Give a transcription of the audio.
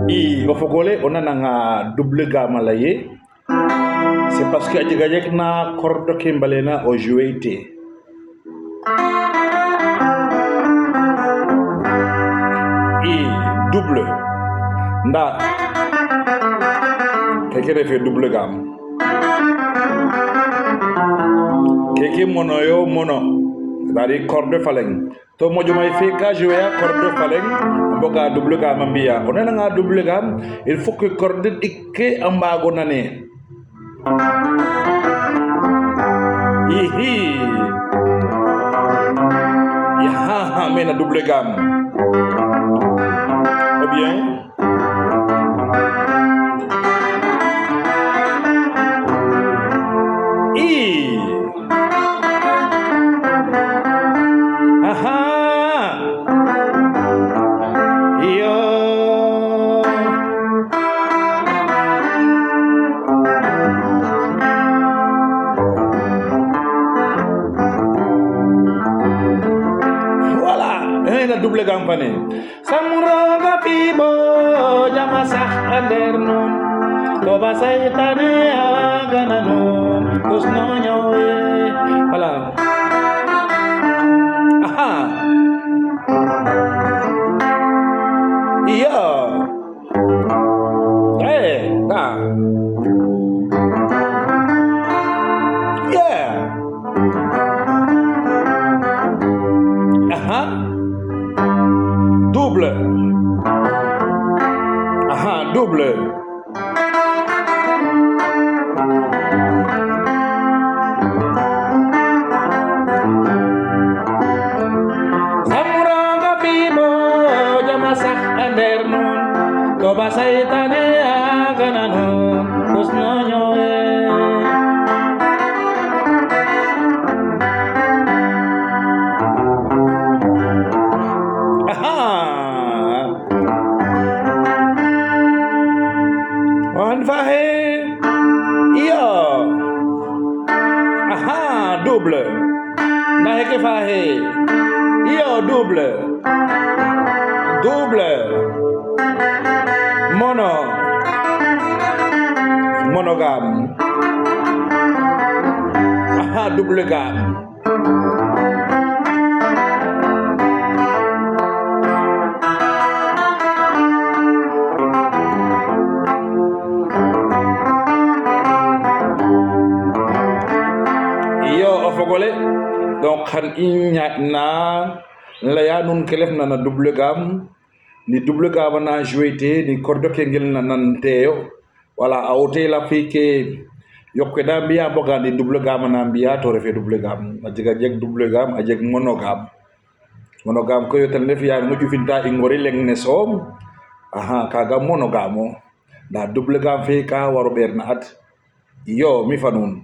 I o fogole o nananga double gamme a laye, c'est parce que a jega jeg na corde ke mbalena o jouer te. I double nda keke refe double gamme, keke mono yo, mono c'est-à-dire corde fa leng to moƴo may fe ka jouer a corde fa leng a mboga double gamme a mbiya. O nananga double gamme, il faut que corde ɗik ke a mbago nane. Ihi yaha mena double gamme ou bien i aha iyo. Voilà, na double gamme fane. Samroga fibo jama sax a ndeer nuun to ba saytane a gana nuun tus no ñoowe. Voilà, aha iyo eh ah yeah aha double, aha double. Samroga fibo jama sax a ndeer nuun to ba saytane a gana nuun tus no ñoowe. Aha wan faxe iyo aha double nda xeke faaxe iyo double, double mono, monogame, aha double gamme. Iyo o fogole, donc xan i ñaaƴna leya nuun ke refna na double gamme, ni double gamme na jouer te, ni corde ke ngelna nan teyo. Wala a wote la fi ke yoq ke da mbiya mboga ni double gamme na mbiya to refe double gamme. A jega jeg double gamme, a jeg monogame. Monogame koy ten ref ya nu ƴufinta i ngori leŋ ne soom. Axa kaga monogame o, nda double gamme fe ka waro ɓeer na at. Iyo mi fa nuun.